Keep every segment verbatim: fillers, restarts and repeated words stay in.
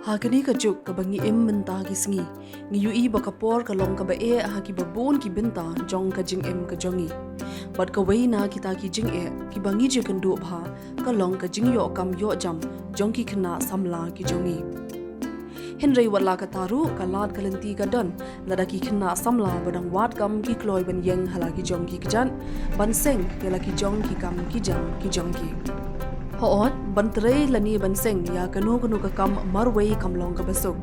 Ha kane ka juk kaba ngi im mynta ki sngi, ngi ïohi ba ka por ka long kaba eh ha kiba bun ki bynta jong ka jingim ka jong ngi. Bad kawei na kita ki jingeh kiba ngi ju kynduh bha ka long ka jingïoh kam ïoh jam jong ki khynnah samla ki jong ngi. Hynrei wat la katta ruh, ka lad ka lynti ka don lada ki khynnah samla ba dang wad kam ki kloi ban ïeng ha la ki jong ki kjat, ban seng ïa la ki jong ki kam ki jam ki jong ki. Hooid, ban trei lane ban seng ïa kano kano ka kam marwei kam long kaba suk.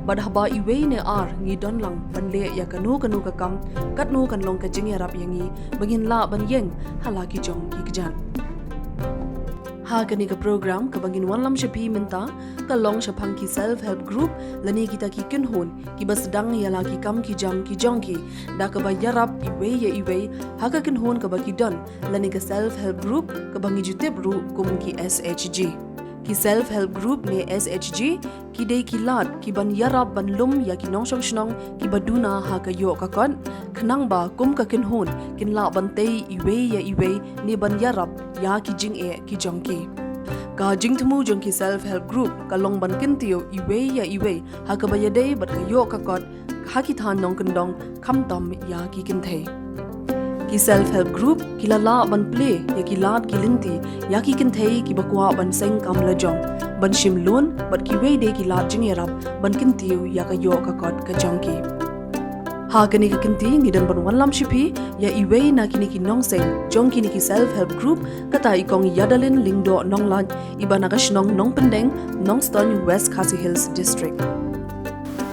Bad haba iwei ne ar ngi don lang ban leh ïa kano kano ka kam, katno kan long ka jingïarap ïa ngi ba ngin lah ban ïeng ha la ki jong ki kjat. Ha kane ka program kaba ngin wanlam sha phi mynta, ka long shaphang ki self help group lane kita ki kynhun kiba sdang ïa la ki kam ki jam ki jong ki da kaba ïarap iwei ïa iwei ha ka kynhun kaba ki don, lane ka self help group kaba ngi ju tip ruh kum ki S H G. Ki self help group ne S H G ki dei ki lad kiban ïarap ban lum ïa ki nongshong shnong kiba duna ha ka ïoh ka kot, khnang ba kum ka kynhun kin lah ban tei iwei ïa iwei ne ban ïarap ïa ki jingeh ki jong ki. Ka jingthmu jong ki self help group ka long ban kyntiew iwei ïa iwei ha kaba ïadei bad ka ïoh ka kot ha ki thaiñ nongkyndong, khamtam ïa ki kynthei. Ki self help group ki la lah ban plie ïa ki lad ki lynti ïa ki kynthei kiba kwah ban seng kam lajong, ban shim loan bad kiwei de ki lad jingïarap ban kyntiew ïa ka ïoh ka kot ka jong ki. Ha kane ka kynti ngi don ban wanlam sha phi ïa iwei na kine ki nongseng jong kine ki self help group, kata i Kong Yadalin Lyngdoh Nonglait, iba na ka shnong Nongpyndeng, Nongstoiñ, West Khasi Hills District.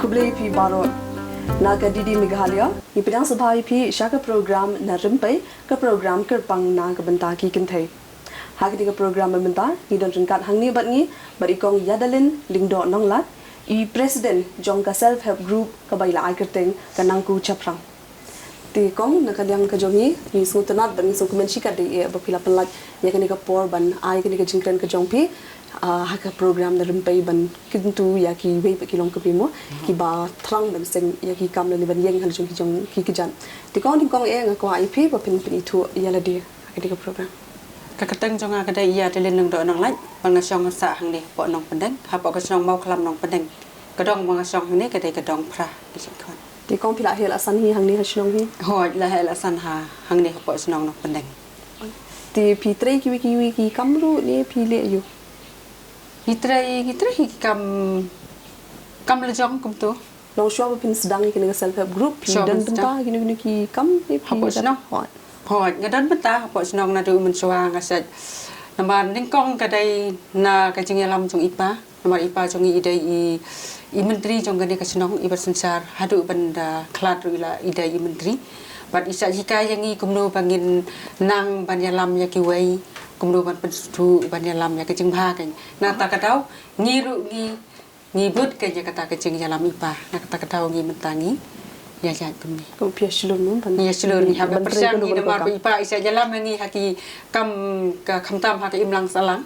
Khublei phi baroh. Na ka D D Meghalaya, ngi pdiang sngewbha ïa phi sha ka program Na Rympei, ka program kyrpang na ka bynta ki kynthei. Ha kane ka program mynta ngi don ryngkat hangne bad ngi bad i Kong Yadalin Lyngdoh Nonglait, i president jong ka self help group kaba i la ai kyrteng ka Nangku Chaphrang. Te Kong, na ka liang ka jong ngi, ngi sngewtynnat bad ngi sngewkmen shikatdei eh ba phi la pynlait ïa kane ka por ban ai kane ka jingkren ka jong phi, ah, ha ka program Na Rympei ban kyntu ïa kiwei pat ki longkmie mo kiba thrang ban seng ïa ki kam lane ban ïeng ha la jong ki jong ki kjat. Te Kong, nyngkong eh nga kwah ïa phi ba phin pynithuh ïa lade ha kane ka program. Ka kyrteng jong nga ka dei Yadalin Lyngdoh Nonglait, bad nga shong sah hangne hapoh Nongpyndeng, hapoh ka shnong Mawkhlam Nongpyndeng. Ka dong ba nga shong hangne ka dei ka dong Phra, ki shong khon. Te Kong, phi la heh la san hi hangne ha shnong hi? Hooid, la heh la san ha hangne hapoh shnong Nongpyndeng. Te phi trei kiwei kiwei ki kam ruh ne phi leh aiu? Ngi trei, ngi trei hi ki kam, kam lajong kumto. Long shuwa ba phin sdang ïa kane ka self help group, phi don bynta ha kino kino ki kam ne phi hapoh shnong? Hooid. Hooid, nga don bynta hapoh shnong naduh mynshuwa nga sait. Namar nyngkong ka dei na ka jingïalam jong i pa. Namar i pa jong ngi i dei i, i myntri jong kane ka shnong, i ba synshar haduh ban da khlad ruh i la i dei i myntri. Bad i sa hikai ïa ngi kumno ba ngin nang ban ïalam ïa kiwei, kumno ban pynsngewthuh ban ïalam ïa ka jingbha ka. Na kata ka daw ngi ruh ngi, ngi bud ka ïa kata ka jingïalam i pa. Na kata ka daw ngi mynta ngi ïa ïaid kumne. Ko phi ïa shlur mo ban, ngi ïa shlur, ngi hap ban pyrshang ngi namar ba i pa i sa ïalam ïa ngi ha ki kam ka khamtam ha ka imlang sahlang.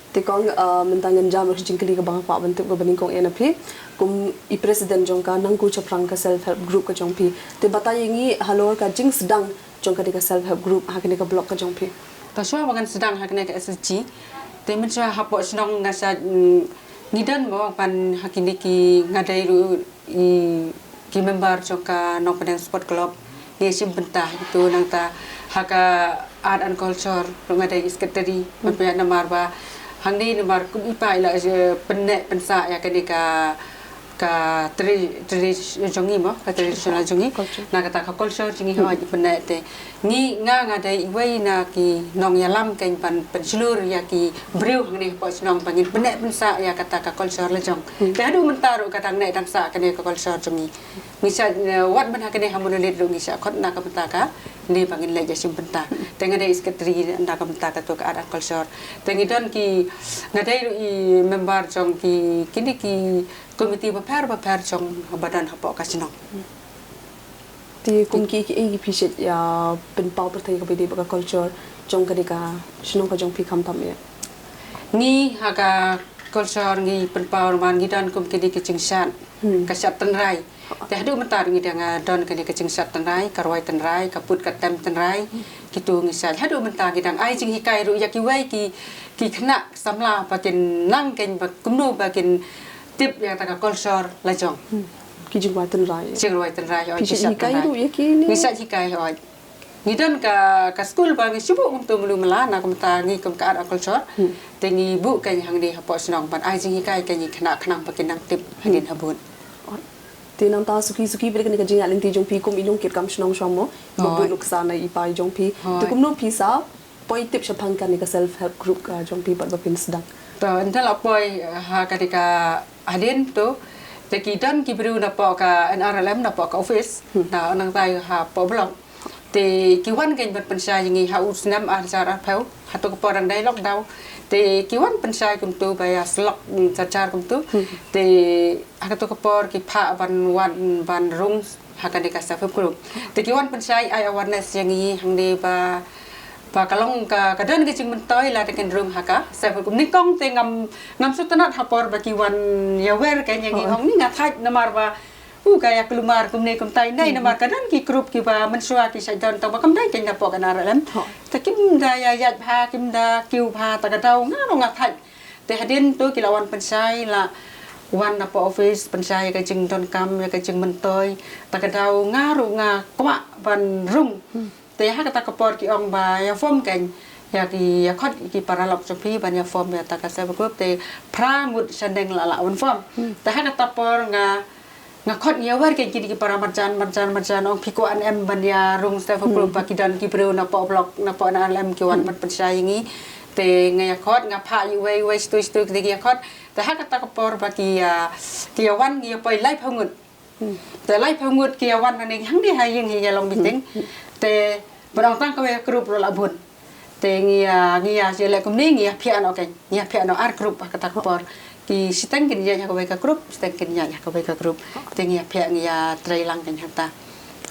Te Kong, mynta ngin jam ruh jingkylli kaba nga kwah ban tip kaba nyngkong eh na phi kum i president jong ka Nangku Chaphrang ka self help group ka jong phi. Te batai ïa ngi halor ka jingsdang jong kane ka self help group ha kane ka block ka jong phi. Ta shuwa ba ngan sdang ha kane ka S H G, te mynshuwa hapoh shnong nga sa, mm, ngi don mo ban ha kine ki, nga dei ruh i ki member jong ka Nongpyndeng Sport Club, ngi shim bynta ha kito, nangta ha ka Art and Culture ruh nga dei i secretary. Ban pynïaid namar ba hangne namar kum i pa i la, eh, pynneh pynsah ïa kane ka, ka tradi-, tradi-, jong ngi mo, ka traditional jong ngi. Na kata ka culture jong ngi, hooid, i pynneh te. Ngi, nga, nga dei iwei na ki nongïalam kein ban pynshlur ïa ki briew hangne hapoh shnong ba ngin pynneh pynsah ïa kata ka culture la jong. Te haduh mynta ruh ka dang neh dang sah kane ka culture jong ngi. Ngi sa, eh, wat ban ha kane ha Monolith ruh ngi sa khot na ka bynta kane ba ngin leit ïashim bynta. Te nga dei secretary na ka bynta kato ka art and culture. Te ngi don ki, nga dei ruh i member jong ki, kine ki committee bapher bapher jong ba don hapoh ka shnong. Te kum ki, ki, ki phi shait ïa pynpaw pyrthei kaba ïadei bad ka culture jong kane ka shnong ka jong phi khamtam ïa? Ngi ha ka culture ngi pynpaw namar ngi don kum kine ki jingshad, ka shad tynrai. Te haduh mynta ruh ngi dang, ah, don kane ka jingshad tynrai, ka rwai tynrai, ka put ka tem tynrai, kitu ngi shad. Haduh mynta ngi dang ai jinghikai ruh ïa kiwei ki, ki khynnah samla ba kin nang keiñ ba kumno ba kin tip ïa kata ka culture la jong. Hmm. Ki jingrwai tynrai. Jingrwai tynrai, oi, ki shad tynrai. Phi shad hikai ruh ïa kine? Ngi shad hikai, oi. Ngi don ka, ka skul ba ngi shu buh kumtu mynta mynta na ka bynta ngi kum ka art and culture. Hmm. Te ngi buh keiñ hangne hapoh shnong ban ai jinghikai keiñ ïa ki khynnah khnang ba kin nang tip hadien habud. Te nangta suki suki bad kane ka jingïaid lynti jong phi kum i nongkitkam shnong shnong mo. Ba buh nuksa na i pa i jong phi. Te kumno phi sa poi tip shaphang kane ka self help group ka jong phi bad ba phin sdang? To, ynda la poi, eh, ha kane ka hadien to. Te ki don ki briew napoh ka N R L M napoh ka office. Hmm. Na nangta hapoh block. Te ki wan keiñ ban pynshai ïa ngi ha u snem ar hajar arphew, ha kato ka por dang dei lockdown. Te ki wan pynshai kumtu ba ïa slok, mm, jar jar kumtu. Hmm. Te ha kato ka por ki phah ban wan ban rung ha kane ka self help group. Te ki wan pynshai ai awareness ïa ngi hangne ba, ba ka long ka, ka don ka jingmyntoi lada kin rung ha ka self help group. Nyngkong te ngam, ngam sngewtynnat ha por ba ki wan ïawer keiñ ïa ngi, ong ni nga thait namar ba u ka ïa kulmar kumne kumtai, dei namar ka don ki group kiba mynshuwa ki shait don tang ba kam dei keiñ napoh ka N R L M. Te kim da ïa ïaid bha, kim da kiew bha, ta ka daw nga ruh nga thait. Te hadien to ki la wan pynshai, la wan napoh office pynshai ïa ka jingdonkam, ïa ka jingmyntoi, ta ka daw nga ruh nga kwah ban rung. Te ha kata ka por ki ong ba ïa form keiñ ïa ki, ïa khot ki paralok jong phi ban ïa form ïa kata ka self help group, te phra ngut shaneng la lah ban form. Te ha kata por nga, nga khot, ngi ïawer keiñ kine ki para marjan, marjan, marjan, ong phi kwah ne em ban ïa rung self help group ba ki don ki briew napoh block, napoh N R L M ki wan ban pynshai ïa ngi. Te nga ïa khot, nga phah ïa uwei uwei, shitoi shitoi ki dei ki ïa khot. Te ha kata ka por ba ki, ah, ki ïa wan, ngi ïa poi laiphew ngut. Hmm. Te laiphew ngut ki ïa wan hangne, hangne ha ïing hi ïa long meeting. Hmm. Te ba dang tang kawei ka group ruh la bun. Te ngi ïa, ngi ïa shu leh kumne, ngi ïa phiah noh keiñ. Ngi ïa phiah noh ar group ha kata ka por. Ki shiteng kin ïaid ha kawei ka group, shiteng kin ïaid ha kawei ka group. Te ngi ïa phiah, ngi ïa trei lang keiñ hangta.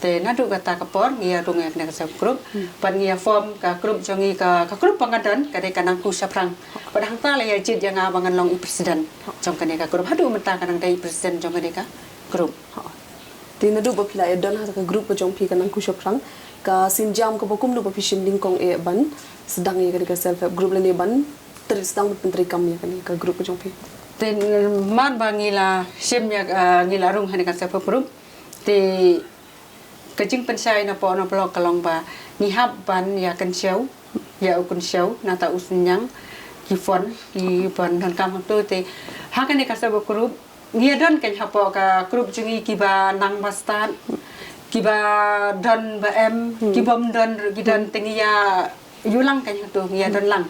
Te naduh kata ka por ngi ïa rung ïa kane ka self group. Hmm. Bad ngi ïa form ka group jong ngi, ka, ka group ba nga don ka dei ka Nangku Shaphrang. Bad hangta la ïa jied ïa nga ba ngan long i president jong kane ka group. Haduh mynta ka nang dei i president jong kane ka group. Ha. Te naduh ba phi la ïa don ha ka group ka jong phi ka Nangku Shaphrang, ka sienjam kaba kumno ba phi shim nyngkong eh ban sdang ïa kane ka self help group lane ban trei, sdang ban pyntreikam ïa kane ka group ka jong phi? Te namar ba ngi la shim ïa, ah, ngi la rung ha kane ka self help group. Te ka jingpynshai napoh na block ka long ba ngi hap ban ïa kynshew, ïa u kynshew, nangta u synñiang, ki phone, ki ban donkam hangto. Te ha kane ka self help group ngi ïa don keiñ hapoh ka group jong ngi kiba nang ba stad, kiba don ba em, hmm, kibym don ruh ki don, hmm, te ngi ïa ïulang keiñ hangto, ngi ïa don lang.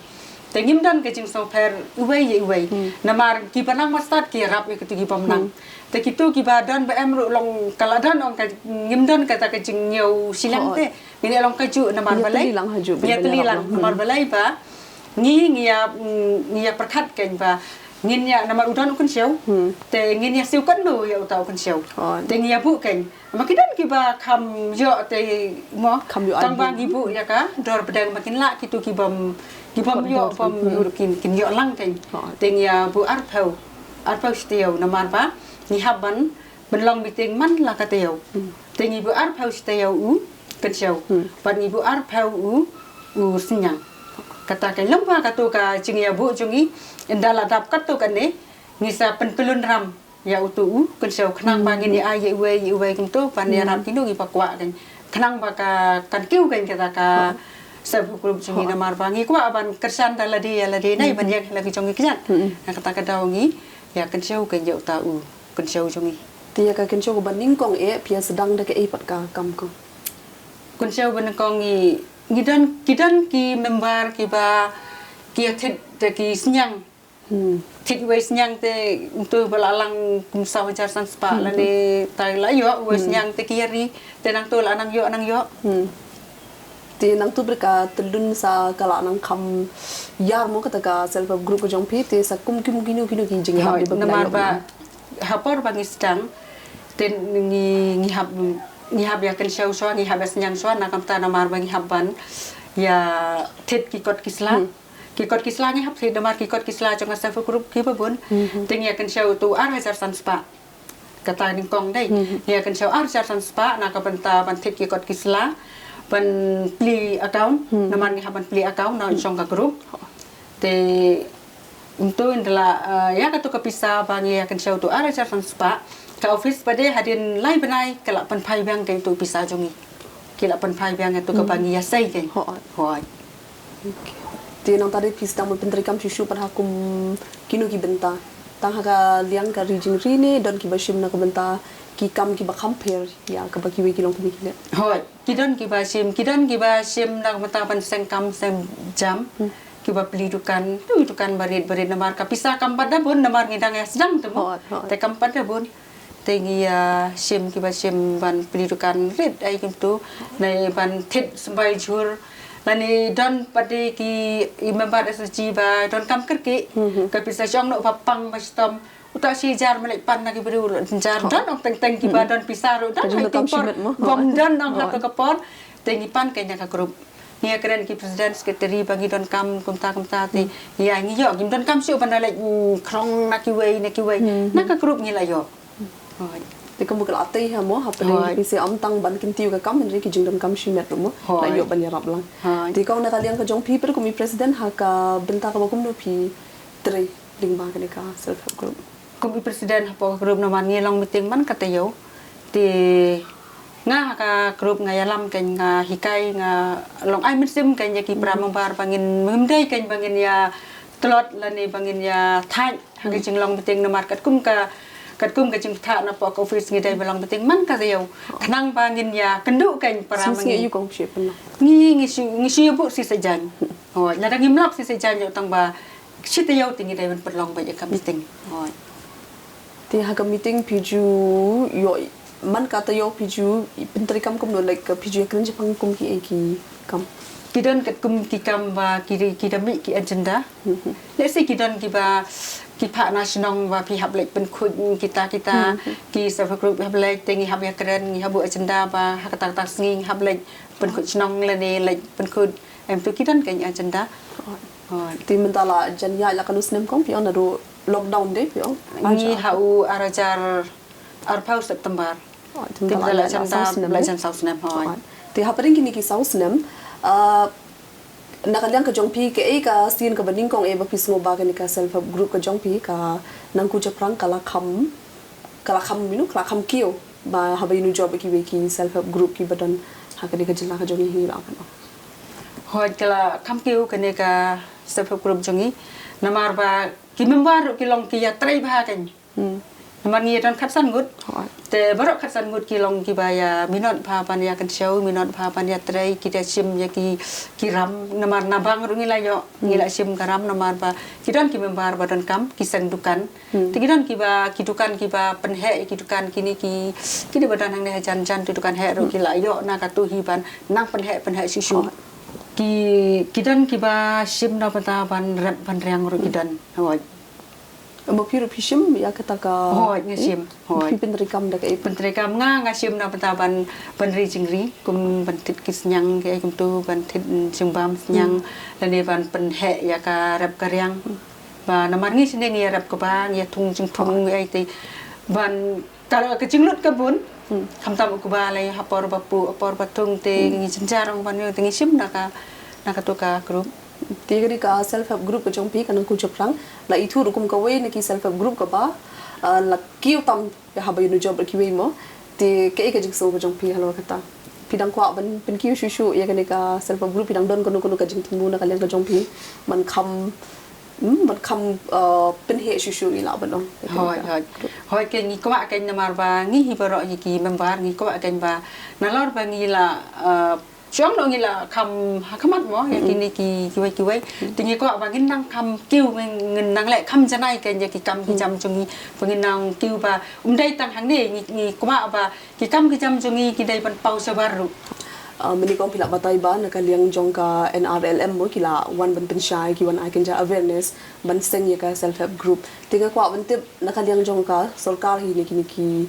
Te ngim don ka jingsngewpher uwei ïa uwei. Hmm. Namar kiba nang ba stad ki ïarap ïa kito kibym nang. Hmm. Te kito kiba don ba em ruh long ka la don, ong ka ngim don kata ka jingñiew shiliang te. Ngin ïa long kajuh namar balei. Ïa tylli lang hajuh, ïa tylli lang namar balei ba ngi, ngi ïa, mm, ngi ïa pyrkhat keiñ ba ngin ïa, namar u don u kynshew. Hmm. Te ngin ïa siew katno ïa uta u kynshew. Te ngi ïa buh keiñ. Ma ki don kiba kham ïoh te mo. Kham ïoh. Tang ba ngi buh ïa ka dor pdeng ma kin lah kito kibym, kibym ïoh, bym ïoh, kin, kin ïoh lang keiñ. Te ngi ïa buh arphew, arphew shi taïew namar ba ngi hap ban, ban long meeting man la ka taïew. Hmm. Te ngi buh arphew shi taïew u kynshew. Hmm. Bad ngi buh arphew u, u synñiang. Kata ka long ba kato ka jingïabuh jong ngi, ynda la dap kato kane, ngi sa pynpylun ram ïa uto u kynshew khnang ba ngin ïa ai ïa uwei ïa uwei kumto ban ïarap kino kiba kwah keiñ. Khnang ba ka, kan kiew keiñ kata ka self help group jong ngi namar ba ngi kwah ban kyrshan da lade ïa lade, nai ban ïeng ha la ki jong ki kjat. Hmm. Na kata ka daw ngi ïa kynshew keiñ ïa uta u kynshew jong ngi. Te ïa ka kynshew kaba nyngkong eh phi ïa sdang da kaei pat ka kam ko? Kynshew ba nyngkong ngi, ngi don, ki don ki member kiba ki ïa thied da ki synñiang. Hmm. Thied wei synñiang te, to ba la lang kum saw hajar san spah lane tai la ïoh wei synñiang te ki ïa ri, te nangto la nang ïoh, nang ïoh. Hmm. Te nangto bad ka tyllun sa ka la nang kham ïar mo kata ka self help group ka jong phi, te sa kum kino kino ki jingïarap ba phi la ïoh? Namar ba ha por ba ngi sdang te ngi, ngi hap, ngi hap ïa kynshew shuwa, ngi hap ïa synñiang shuwa, na ka bynta namar ba ngi hap ban ïa thied ki kot ki sla. Hmm. Ki kot ki sla ngi hap thied namar ki kot ki sla jong ka self help group kiba bun. Hmm. Te ngi ïa kynshew to ar hajar san spah. kata nyngkong dei. Ngi ïa kynshew ar hajar san spah na ka bynta ban thied ki kot ki sla ban plie account, namar ngi hap ban plie account na shong ka group. Te kumto ynda la, eh, ïa katu ka pisa ba ngi ïa kynshew tu ar hajar san spah, ka office pat de hadien lai bnai ka la pynphai biang ka itu pisa jong ngi. Ki la pynphai biang ïa tu ka ba ngi ïa sei kein. Hooid. Hooid. Te nangta de phi sdang ban pyntreikam shuh shuh pat ha kum kino ki bynta? Tang ha ka liang ka ri jingri ne don kiba shim na ka bynta ki kam kiba kham pher ïa kaba kiwei ki longkmie ki leh? Hooid. Ki don kiba shim, ki don kiba shim na ka bynta ban seng kam seng jam. Kiba plie dukan, tu dukan barit barit namar ka pisa kam pat da bun namar ngi dang ïa sdang tu mo. Hooid, hooid. Te kam pat da bun. Te ngi ïa shim kiba shim ban plie dukan rit ai kumtu. Nai ban thied symbai jhur. Lane don pat de ki i member S G ba don kam kyrkieh. Ka pisa shong noh ba pang ba shitom. Uta shi jar melek pan na ki briew jar don ong teng teng kiba don pisa ruh don. Ka jingdonkam shimet mo. Bom don ong ha to ka por. Te ngi pan kein na ka group. Ngi ïa kren ki president secretary ba ngi donkam kumta kumta te ïa ngi ïoh ngim donkam shuh ban da leit khrong na kiwei na kiwei. Na ka group ngi la ïoh. Hooid. Te kumba ka la tei ha mo hapdeng phi se ym tang ban kyntiew ka kam hynrei ki jingdonkam shimet ruh mo. Hooid. La ïoh ban ïarap lang. Hooid. Te kong na ka liang ka jong phi pat kum i president ha ka bynta kaba kumno phi trei lyngba kane ka self help group? Kum i president hapoh ka group namar ngi long meeting man ka taïew. Te nga ha ka group nga ïalam kein nga hikai nga long ai mynsiem kein ïa ki para member ba ngin ngim dei kein ba ngin ïa tlot lane ba ngin ïa thait ha ka jinglong meeting namar katkum ka katkum ka jingthah napoh ka office ngi dei ba long meeting man ka taïew. Khnang ba ngin ïa kynduh kein para ma ngi. Ngi ngi shu ngi shu ïa buh shi sa jan. Hooid, lada ngim lap shi sa jan ïoh tang ba shi taïew te ngi dei ban pynlong beit ïa ka meeting. Hooid. Te ha ka meeting phi ju ïoh man ka taïew phi ju pyntreikam kumno like phi ju ïa kren shaphang kum kiei ki kam? Ki don katkum ki kam ba ki ki da mih ki agenda. Lehse ki don kiba ki phah na shnong ba phi hap leit pynkhuid kita kita ki self help group hap leit te ngi hap ïa kren ngi hap buh agenda ba ha kata kata sngi ngi hap leit pynkhuid shnong lane leit pynkhuid em tu ki don kein agenda. Hooid. Te mynta la jan ïaid la kano snem kong phi ong naduh lockdown dei phi ong? Ngi ha u ar hajar arphew September. Te mynta la jan saw snem. Te hapdeng kine ki saw snem na ka liang ka jong phi kaei ka sien kaba nyngkong eh ba phi sngew ba kane ka self help group ka jong phi ka Nangku Chaphrang ka la kham ka la kham you know ka la kham kiew ba haba ïa nujor ba kiwei ki self help group kiba don ha kane ka jylla ka jong ngi hi la kan ong. Hooid ka la kham kiew kane ka self help group jong ngi namar ba ki member ruh ki long ki ïatrei bha kein. Namar ngi ïa don khatsan ngut. Te baroh khatsan ngut ki long kiba ïa minot bha ban ïa kynshew minot bha ban ïatrei ki da shim ïa ki ki ram namar na bank ruh ngi la ïoh ngi la shim ka ram namar ba ki don ki member ba donkam ki seng dukan. Te ki don kiba ki dukan kiba pynheh ïa ki dukan kine ki kine ba don hangne hajan jan tu dukan heh ruh ki la ïoh na katu hi ban nang pynheh pynheh shuh shuh. Ki ki don kiba shim na bynta ban rep ban riang ruh ki don. Hooid. Ba phi ruh phi shim ïa kata ka. Hooid nga shim. Hooid. Phi pyntreikam da kaei? Pyntreikam nga nga shim na bynta ban ban ri jingri kum ban thied ki sniang kaei kumtu ban thied jingbam sniang lane ban pynheh ïa ka rep ka riang. Ba namar ngi shane ngi ïa rep kaba ngi ïa thung jingthung ngi ai te ban ka ka jinglut ka bun. Khamtam u kaba lei ha por ba pu ha por ba thung te ngi jynjar ong ban ïa te ngi shim na ka na katu ka group. Te kane ka self help group ka jong phi ka Nangku Chaphrang la ithuh ruh kum kawei na ki self help group kaba la kiew tam ïa haba ïa nujor bad kiwei mo. Te kaei ka jingsngew ka jong phi halor kata? Phi dang kwah ban pynkiew shuh shuh ïa kane ka self help group phi dang don kano kano ka jingthmu na ka liang ka jong phi ban kham ban kham pynheh shuh shuh ngi lah ban ong. Hooid hooid. Hooid kein ngi kwah kein namar ba ngi hi baroh hi ki member ngi kwah kein ba nalor ba ngi la Shong ngi la kham ha khmat mo ïa kine ki kiwei kiwei. Te ngi kwah ba ngin nang kham kiew ngin nang leh kham janai kein ïa ki kam ki jam jong ngi ba ngin nang kiew ba um dei tang hangne ngi kwah ba ki kam ki jam jong ngi ki dei ban paw shabar ruh. Mynne kong phi lah batai ba na ka liang jong ka N R L M mo ki la wan ban pynshai ki wan ai kynja awareness ban seng ïa ka self help group. Te nga kwah ban tip na ka liang jong ka sorkar hi ne kine ki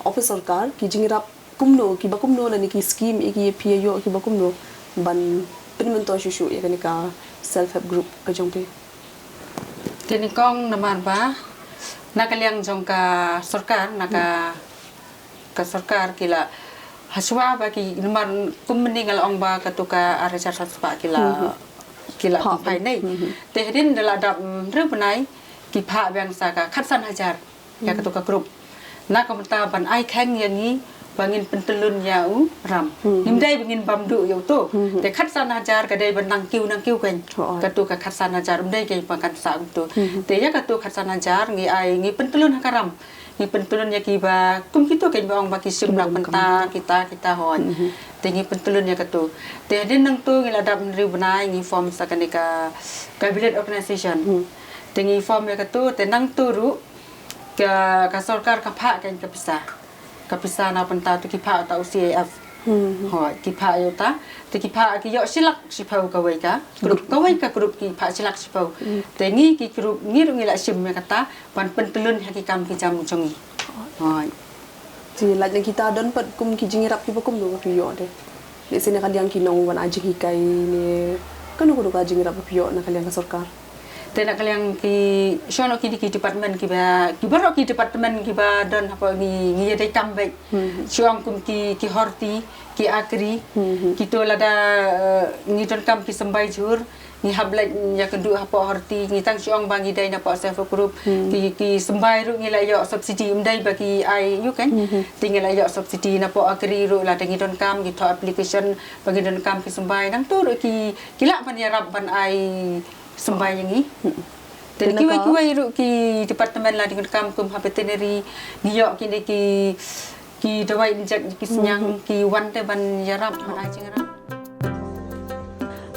office sorkar ki jingïarap kumno kiba kumno lane ki scheme ïa ki ïa phi ïa ïoh kiba kumno ban pynmyntoi shuh shuh ïa kane ka self help group ka jong phi. Te nyngkong namar ba Na ka liang jong ka sorkar, na ka, ka sorkar ki la, hashwa ba ki, namar kum mynne nga la ong ba katu ka ar hajar saw spah ki la, ki la phah pynphai ban- nei. Te hadien da la dap, mm, hynriew bnai, ki phah biang sa ka khatsan hajar ïa katu ka group. Na ka bynta ban ai khang ïa ngi ba ngin pyntyllun ïa u ram. Ngim dei ba ngin bam duh ïa uto. Te khatsan hajar ka dei ban nang kiew nang kiew kan. Katu ka khatsan hajar ym dei ka ba kan sah kumto. Te ïa katu khatsan hajar ngi ai, ngi pyntyllun ha ka ram. Ngi pyntyllun ïa ki ba kum kito kan ba ong ba ki shim na ka bynta kita kita hoi. Te ngi pyntyllun ïa katu. Te hadien nangto ngi la dap hynriew bnai ngi form sa kane ka, ka village organization. Te ngi form ïa katu, te nangto ruh ka, ka sorkar ka phah kan ka pisa. Ka pisa na bynta tu ki phah ta u C A F. Hoi, ki phah ïa uta. Te ki phah ki ïoh shilak shiphew kawei ka group, kawei ka group ki phah shilak shiphew. Te ngi ki group ngi ruh ngi la shim ïa kata ban pyntyllun ha ki kam ki jam jong ngi. Hoi. Te lait na kita don pat kum ki jingïarap kiba kumno ba phi ïoh de? Lehse na ka liang ki nongwan ai jinghikai ne kano kano ka jingïarap ba phi ïoh na ka liang ka sorkar? Te na ka liang ki, shuwa noh ki, ki department kiba, ki baroh ki department kiba don hapoh ngi, ngi ïadei kam beit. Shuwa kum ki, ki horti, ki agri, kito lada, eh, ngi donkam ki symbai jhur, ngi hap leit ïakynduh hapoh horti, ngi tang shu ong ba ngi dei napoh self help group, ki, ki symbai ruh ngi la ïoh subsidy, ym dei ba ki ai ïa u kan. Te ngi la ïoh subsidy, napoh agri ruh lada ngi donkam, ngi thoh application ba ngi donkam ki symbai, nangto ruh ki, ki lah ban ïarap ban ai symbai ïa ngi. Te na kiwei kiwei ruh ki department lada ngi donkam kum ha veterinary, ngi ïoh kine ki, ki dawai injek ki sniang, ki wan te ban ïarap ban ai jingïarap.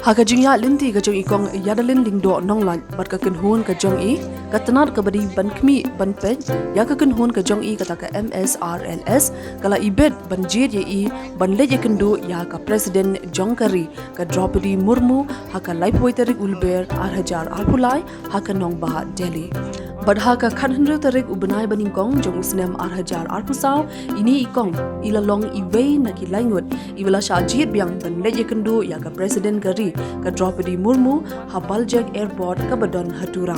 Ha ka jingïaid lynti ka jong i Kong Ïadalin Lyngdoh Nonglait bad ka kynhun ka jong i, ka tnat kaba dei ban khmih ban peit ïa ka kynhun ka jong i kata ka M S R L S, ka la ibit ban jied ïa i ban leit ïakynduh ïa ka President jong ka ri, ka Droupadi Murmu, ha ka laiphew tarik u Lber ar hajar arphew lai, ha ka nongbah Delhi. Bad ha ka khathynriew tarik u bnai ba nyngkong jong u snem ar hajar arphew saw, ine i Kong i la long iwei na ki laingut iba la shah jied biang ban leit ïakynduh ïa ka President ka ri, ka Droupadi Murmu, ha Baljek Airport kaba don ha Tura.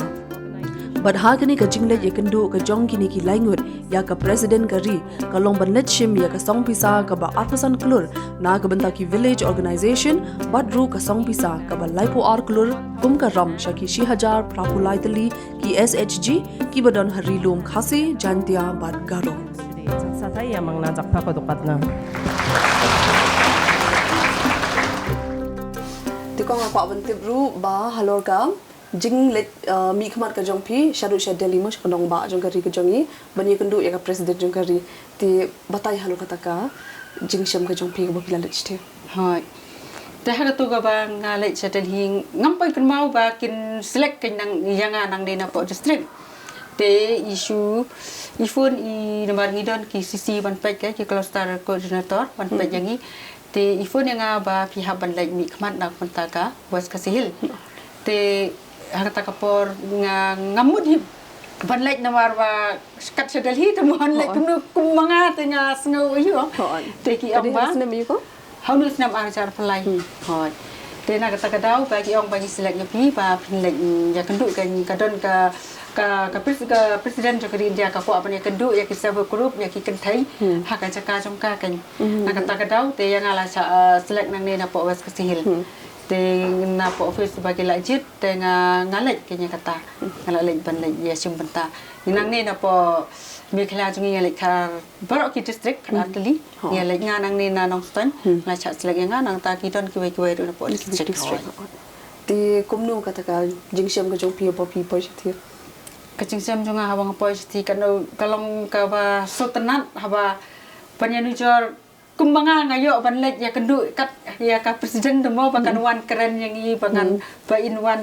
Bad ha kane ka jingleit ïakynduh ka jong kine ki laingut ïa ka President ka ri, ka long ban leit shim ïa ka song pisa kaba arphew san klur na ka bynta ki village organization, bad ruh ka song pisa kaba laiphew ar klur kum ka ram sha ki shi hajar phraphew lai tylli ki S H G kiba don ha Ri Lum Khasi, Jaintia bad Garo. Sa sa ïa mang na jak pha ko dok pat na. Te kong, nga kwah ban tip ruh ba halor ka jingleit, uh, mihkhmat ka jong phi shaduh sha Delhi mo, sha ka nongbah jong ka ri ka jong i, ban ïakynduh ïa ka President jong ka ri. Te batai halor kata ka jingshem ka jong phi kaba phi la leit shathie. Hooid. Te ha kato kaba nga leit sha Delhi, ngam poi kynmaw ba kin select kein nang ïa nga nangne napoh district. Te i shu, i phone i, namar ngi don ki C C ban peit, ka ki cluster coordinator ban peit ïa ngi. Te i phone ïa nga ba phi hap ban leit mihkhmat na ka bynta ka West Khasi Hills. Te ha kata ka por nga, ngam mut hi ban leit namar ba kat sha Delhi te mo, leit kumno kum ma nga te nga sngew aïu. Te ki ong ba ha une u snem ar hajar arphew lai. Hooid. Te na kata ka daw ba ki ong ba ngi select ïa phi ba phin leit, mm, ïakynduh kein, ka don ka, ka, ka pres-, ka president jong ka ri India ka kwah ban ïakynduh ïa ki self help group, ïa ki kynthei ha ka jaka jong ka kein. Na kata ka daw te ïa nga la shah, uh, select nangne napoh West Khasi Hills. Te napoh office ba ki la jied te nga, nga leit kein ïa kata. Nga la leit ban leit ïashim bynta. Nangne napoh Meghalaya jong ngi nga leit khar baroh ki district, khar artylli. Nga leit, nga nangne na Nongstoiñ, la shah select ïa nga, nangta ki don kiwei kiwei ruh napoh district. Te kumno kata ka jingshem ka jong phi haba phi poi shathie? Ka jingshem jong nga haba nga poi shathie ka long, ka long kaba sngewtynnat, haba ban ïanujor kum ma nga, nga ïoh ban leit ïakynduh kat ïa ka president te mo ba kan wan kren ïa ngi, ba kan, ba in wan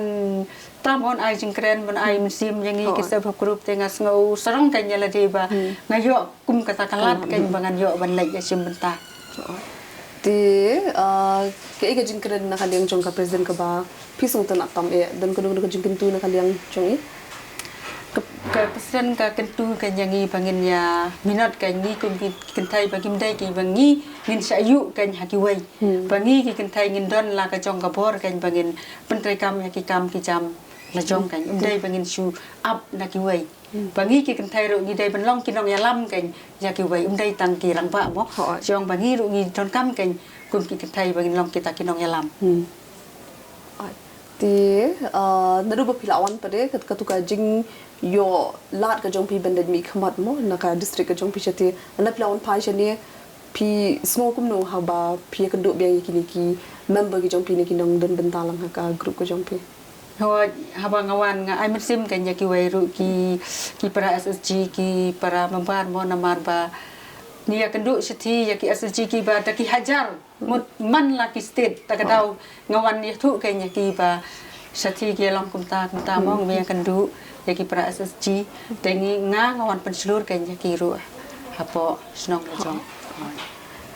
tam ban ai jingkren, ban ai mynsiem ïa ngi ki self help group, te nga sngew sarong kein ïa lade ba nga ïoh kum kata ka lad kein ba ngan ïoh ban leit ïashim bynta. Te, ah, kaei ka jingkren na ka liang jong ka president kaba phi sngewtynnat tam eh, don kano kano ka jingkyntu na ka liang jong i? Ka, ka president ka kyntu kein ïa ngi ba ngin ïa minot kein ngi kum ki kynthei ba kim dei ki ba ngi ngin shah ïuh kein ha kiwei. Ba ngi ki kynthei ngin don la ka jong ka bor kein ba ngin pyntreikam ïa ki kam ki jam la jong kan, um dei ba ngin shu ap na kiwei. Ba ngi ki kynthei ruh ngi dei ban long ki nongïalam kan ïa kiwei, um dei tang ki rangbah mo. Jong ba ngi ruh ngi donkam kan kum ki kynthei ba ngin long kita ki nongïalam. Te uh, naduh ba phi la wan pat de kat katu ka jingïoh lad ka jong phi ban dei mih khmat mo na ka district ka jong phi shate, naduh phi la wan phai shane phi sngew kumno haba phi ïakynduh biang ïa kine ki member ki jong phi ne ki nongdon bynta lang ha ka group ka jong phi? Hooid, haba nga wan nga ai mynsiem kan ïa kiwei ruh ki ki para SSG ki para member mo namar ba ngi ïakynduh shithi ïa ki SSG kiba da ki hajar mut man la ki state ta ka daw nga wan ïathuh kan ïa kiba shithi ki long kumta kumta mo ngi ïakynduh ïa ki para SSG te ngi nga nga wan pynshlur kan ïa ki ruh hapoh shnong la jong.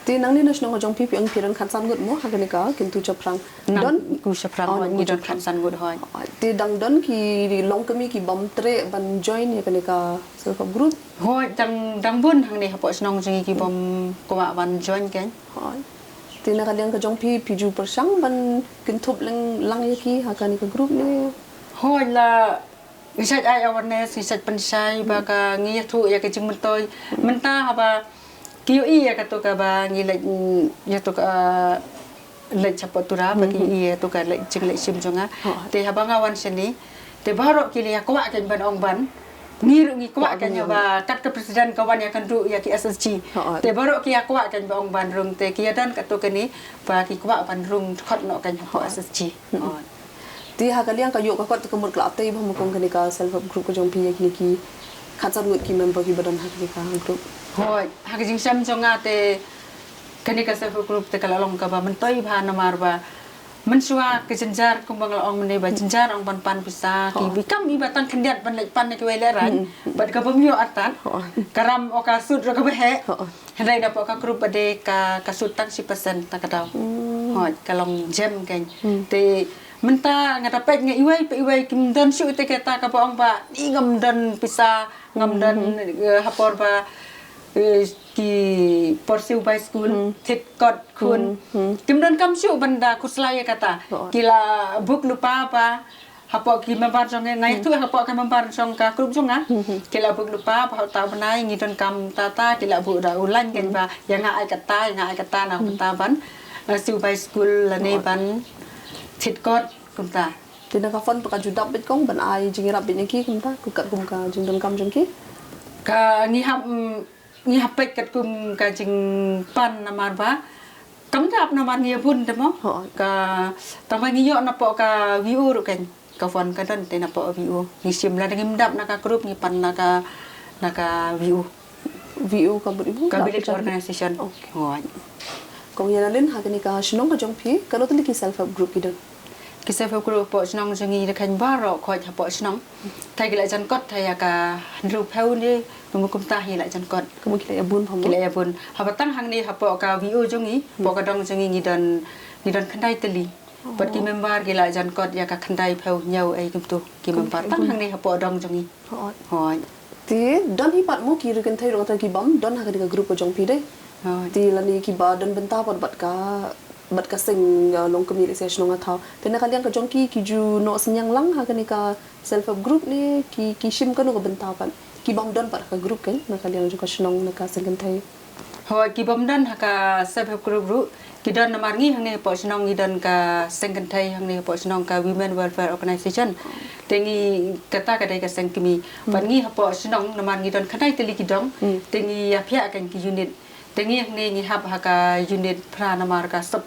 Te nangne na shnong ka jong phi phi ong phi don khatsan ngut mo ha kane ka Kyntu Shaphrang. Don Kyntu Shaphrang hooid ngi don khatsan ngut hooid. Te dang don ki longkmie ki bym treh ban join ïa kane ka self help group? Hooid dang dang bun hangne hapoh shnong jong ngi ki bym kwah ban join kan. Hooid. Te na ka liang ka jong phi phi ju pyrshang ban kynthup lang lang ïa ki ha kane ka group ne? Hooid la ngi shait ai awareness ngi shait pynshai ba ka ngi ïathuh ïa ka jingmyntoi mynta haba ki ïohi ïa kato kaba ngi leit ïa to ka leit shapoh Tura ba ki ïohi ïa to ka leit jingleit shim jong nga. Te haba nga wan shane te baroh ki la ïa kwah kan ban ong ban ngi ruh ngi kwah kan ïa ba kat ka president ka wan ïakynduh ïa ki SSG. Te baroh ki ïa kwah kan ba ong ban rung te ki ïa don kato kane ba ki kwah ban rung khot noh kan hapoh SSG. Te ha ka liang ka ïoh ka kot te ka mut ka la tei bha ma kong kane ka self help group ka jong phi ïa kine ki khatsan ngut ki member kiba don ha kane ka group. Hooid, ha ka jingshem jong nga te kane ka self help group te ka la long kaba myntoi bha namar ba mynshuwa ka jynjar kumba nga la ong mynne ba jynjar ong ban pan pisa ki ba kam iba tang khyndiat ban leit pan na kiwei lehrain bad ka bym ïoh artat ka ram o ka sut ruh kaba heh. Hynrei napoh ka group ba dei ka ka sut tang shi percent ta ka daw. Hooid ka long jem kan. Te mynta nga da peit nga iwei pa iwei kim don shuh te kata kaba ong ba i ngam don pisa ngam don ha por ba ki por siew bai skul thied kot khun kim don kam shuh ban da khuslai ïa kata ki la buk lypa ba hapoh ki member jong nga ïathuh hapoh ka member jong ka group jong nga ki la buk lypa ba ha uta u bnai ngi don kam ta ta ki la buk da u lain kan ba ïa nga ai kata ïa nga ai kata na kata ban siew bai skul lane ban thied kot kumta. Te na ka fund pat ka ju dap beit kong ban ai jingïarap beit na ki kumta ku kat kum ka jingdonkam jong ki? Ka ngi hap ngi hap peit kat kum ka jingpan namar ba kam dap namar ngi ïa bun te mo. Ka tang ba ngi ïoh napoh ka VO ruh kan ka fund ka don te napoh VO ngi shim lada ngim dap na ka group ngi pan na ka na ka VO. VO ka bud ibu ka village organization. Hooid. Kong ïa lalin ha kane ka shnong ka jong phi kano tylli ki self help group ki don? Ki self help group hapoh shnong jong ngi da khein baroh khoit hapoh shnong. Thai ki la jan kot thai ïa ka hynriew phew ne kumta hi la jan kot. Kumta ki la ïa bun pha mo? Ki la ïa bun. Haba tang hangne hapoh ka VO jong ngi hapoh ka dong jong ngi ngi don ngi don khyndai tylli. Bad ki member ki la jan kot ïa ka khyndai phew hynñiew ei kumtu ki member tang hangne hapoh dong jong ngi. Hooid. Te don hi pat mo ki ri kynthei ruh kata ki bym don ha kane ka group ka jong phi dei. Te lane kiba don bynta pat bad ka bad ka seng longkmie lehse shnong nga thaw. Te na ka liang ka jong ki ki ju noh synñiang lang ha kane ka self help group ne ki ki shim kano ka bynta pat ki bym don pat ha ka group kan na ka liang jong ka shnong na ka seng kynthei. Hooid ki bym don ha ka self help group ruh ki don namar ngi hangne hapoh shnong ngi don ka seng kynthei hangne hapoh shnong ka Women Welfare Organization. Te ngi kata ka dei ka seng kmie. Bad ngi hapoh shnong namar ngi don khyndai tylli ki dong te ngi ïa phiah kan ki unit. Te ngi hangne ngi hap ha ka unit phra namar ka sub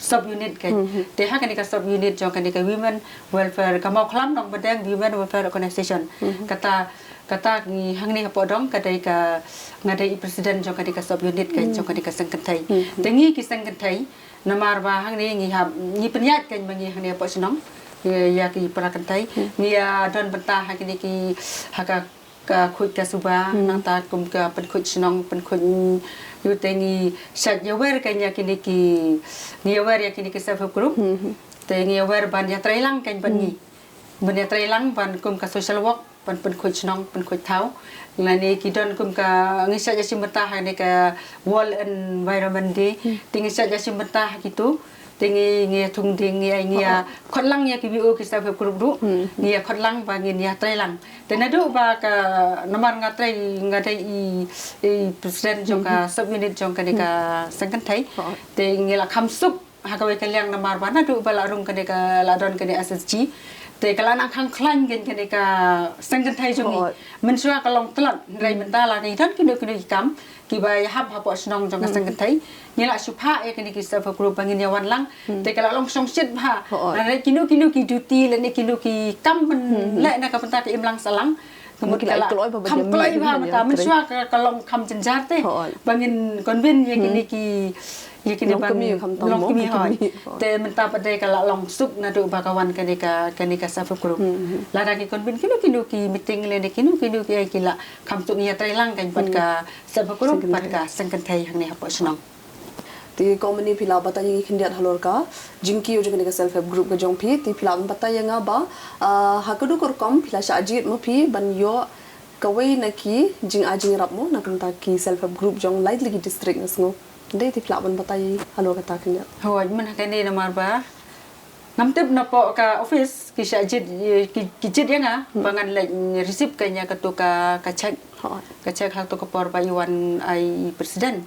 sub unit kan. Te ha kane ka sub unit jong kane ka Women Welfare ka Mawkhlam Nongbadeng Women Welfare Organization. Kata Kata ngi hangne hapoh dong ka dei ka nga dei i president jong ka dei ka sub unit ka jong ka dei ka seng kynthei. Te ngi ki seng kynthei namar ba hangne ngi hap ngi pynïaid ka ba ngi hangne hapoh shnong ïa ki para kynthei ngi ïa don bynta ha kine ki ha ka ka khuid ka suba nangta kum ka pynkhuid shnong pynkhuid yu te ngi shait ïa wer ka ïa kine ki ngi ïa wer ïa kine ki self help group te ngi ïa wer ban ïa trei lang ka ban ngi ban ïa trei lang ban kum ka social work ban pynkhuid shnong pynkhuid thaw. Lane ki don kum ka ngi shait ïa shim bynta ha ne ka World Environment Day. Te ngi shait ïa shim bynta ha kitu Te ngi, ngi ïa thung ding, ngi ïa, ngi ïa khot lang ïa ki V O ki self help group ruh. Ngi ïa khot lang ba ngin ïa trei lang. Te naduh ba ka, namar nga trei, nga dei i, i president jong ka sub unit jong kane ka seng kynthei. Te ngi la kham suk ha kawei ka liang namar ba naduh ba la rung kane ka, la don kane S H G. Te ka la nang khang khlaiñ kane, kane ka seng kynthei jong ngi. Mynshuwa ka long tlot, hynrei mynta la ngi don kino kino ki kam kiba ïahap hapoh shnong jong ka seng kynthei. Ngi la shu phah ïa kine ki self help group ba ngin ïa wan lang. Te ka la long shongshit bha. Hooid. Lane kino kino ki duty lane kino ki kam ban leh na ka bynta ka imlang sahlang. Ka mut ka la kham kloi bha mynta, mynshuwa ka, ka long kham jynjar te. Hooid. Ba ngin convince ïa kine ki, ïa kine ba long kmie, kham tam long kmie, hooid. Te mynta pat de ka la long suk naduh ba ka wan kane ka, kane ka self help group. Lada ngi convince kino kino ki meeting lane kino kino ki, ki la kham suk, ngi ïa trei lang kan pat ka self help group, pat ka seng kynthei hangne hapoh shnong. Te kumne phi la batai ïa ngi khyndiat halor ka jingkiew jong kane ka self help group ka jong phi, te phi la batai ïa nga ba, ah, ha kajuh ka rukom phi la shah jied mo phi ban ïoh kawei na ki jingai jingïarap mo na ka bynta ki self help group jong lai tylli ki district nga sngew. Dei te phi lah ban batai halor kata khyndiat. Hooid, mynta kane namar ba ngam tip napoh ka office ki shah jied, ki, ki jied ïa nga ba ngan leit receive kane ïa katu ka, ka check. Hooid. Ka check ha katu ka por ba i wan ai president.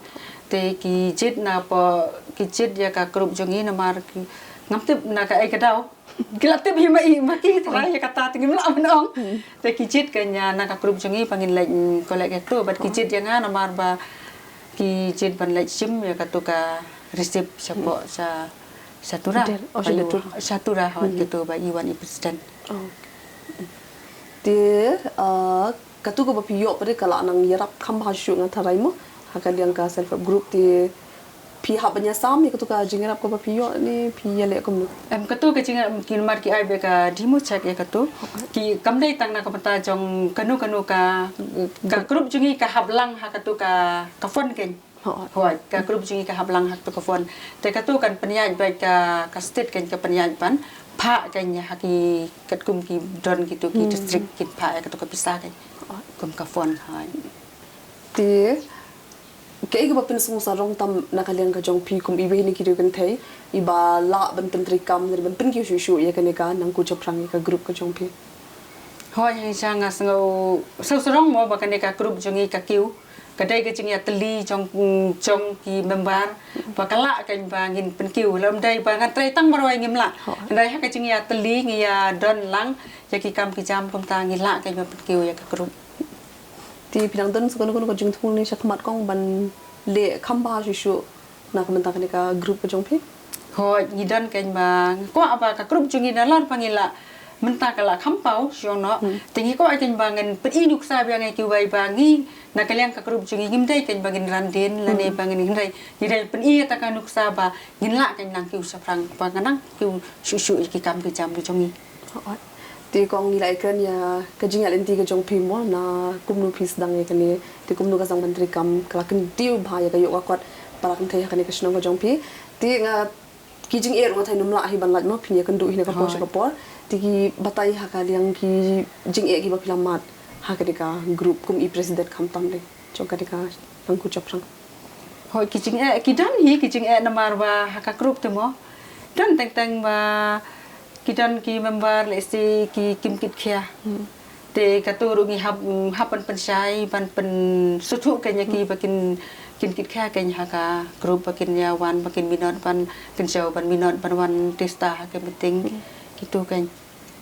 Te ki jied napoh, ki jied ïa ka group jong ngi namar ki, ngam tip na kaei ka daw. Ki la tip hi ma i, ma ki tharai ïa kata te ngim lah ban ong. Te ki jied kane ïa na ka group jong ngi ba ngin leit, mm, collect ïa katu, bad ki jied ïa nga namar ba ki jied ban leit shim ïa katu ka receipt shapoh sha, sha Tura. Hotel. Oh, sha Tura. Sha Tura, hooid, katu ba i wan i president. Oh. Te, ah, katu kaba phi ïoh pat de ka la nang ïarap kham bha shuh nga tharai mo ha ka liang ka self help group, te phi hap ban ïasam ïa katu ka jingïarap kaba phi ïoh ne phi ïaleh kumno? Em, katu ka jingïarap ki namar ki ai beit ka demo check ïa katu. Ki kam dei tang na ka bynta jong kano kano ka, ka group jong ngi ka hap lang ha katu ka, ka phone kane. Hooid. Hooid, ka group jong ngi ka hap lang ha katu ka phone. Te katu kan pynïaid beit ka, ka state kan ka pynïaid ban phah kane ha ki katkum ki don kitu ki district kin phah ïa katu ka pisa kane. Kum ka phone, hooid. Te kaei kaba pynsngewsarong tam na ka liang ka jong phi kum iwei na ki riewkynthei iba lah ban pyntreikam ne ban pynkiew shuh shuh ïa kane ka Nangku Chaphrang ïa ka group ka jong phi? Hooid, hynrei nga sngew sngewsarong mo ba kane ka group jong ngi ka kiew. Ka dei ka jingïatylli jong, jong ki member ba ka lah kane ba ngin pynkiew. Lymda ba ngan trei tang marwei ngim lah. Hooid. Hynrei ha ka jingïatylli ngi ïa don lang ïa ki kam ki jam kumta ngi lah kane ba pynkiew ïa ka group. Te phi dang don sa kano kano ka jingthmu ne shakhmat kong ban leh kham bha shuh shuh na ka bynta kane ka group ka jong phi? Hooid, ngi don kane ba nga kwah ba ka group jong ngi nalor ba ngi la mynta ka la kham paw shuh noh. Te ngi kwah kane ba ngan pyni nuksa biang ïa kiwei ba ngi na ka liang ka group jong ngi ngim dei kane ba ngin ran dien lane ba ngin, hynrei ngi dei pyni ïa kata ka nuksa ba ngin lah kane nang kiew shaphrang ba ngan nang kiew shuh shuh ïa ki kam ki jam ki jong ngi. Hooid. Te kong ngi la ïakren ïa ka jingïaid lynti ka jong phi mo na kumno phi sdang ïa kane, te kumno ka sdang ban treikam, ka la kyntiew bha ïa ka ïoh ka kot para kynthei ha kane ka shnong ka jong phi. Te nga ki jingeh ruh nga tharai ym lah hi ban lait mo, phin ïakynduh hi na ka por sha ka por. Te ki batai ha ka liang ki jingeh kiba phi la mad ha kane ka group kum i president khamtam de jong kane ka Nangku Chaphrang. Hooid, ki jingeh ki don hi, ki jingeh namar ba ha ka group te mo don teng teng ba ki don ki member lehse ki kim kit khia. Te katu ruh ngi hap, hap ban pynshai ban pynsngewthuh kane ïa ki ba kin, kin kit khia kane ha ka group ba kin ïa wan ba kin minot ban, kin shu ban minot ban wan tista ha ka meeting. Kitu kane.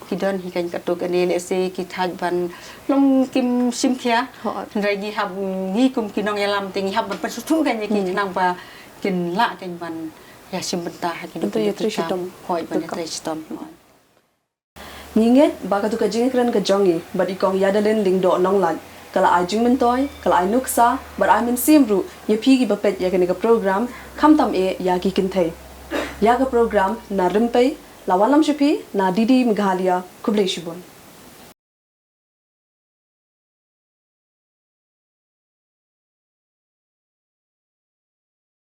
Ki don hi kane katu kane lehse ki thait ban long kim shim khia. Hooid. Hynrei ngi hap, ngi kum ki nongïalam te ngi hap ban pynsngewthuh kane ïa ki khnang ba kin lah kane ban ïa shim bynta ha kine ki kam. Hooid, ban ïatrei shitom. Hooid. Ngi ngeit ba katu ka jingïakren ka jong ngi bad i kong Ïadalin Lyngdoh Nonglait ka la ai jingmyntoi, ka la ai nuksa bad ai mynsiem ruh ïa phi kiba peit ïa kane ka program, khamtam eh ïa ki kynthei. Ïa ka program na Rympei la wanlam sha phi na D D Meghalaya. Khublei shibun.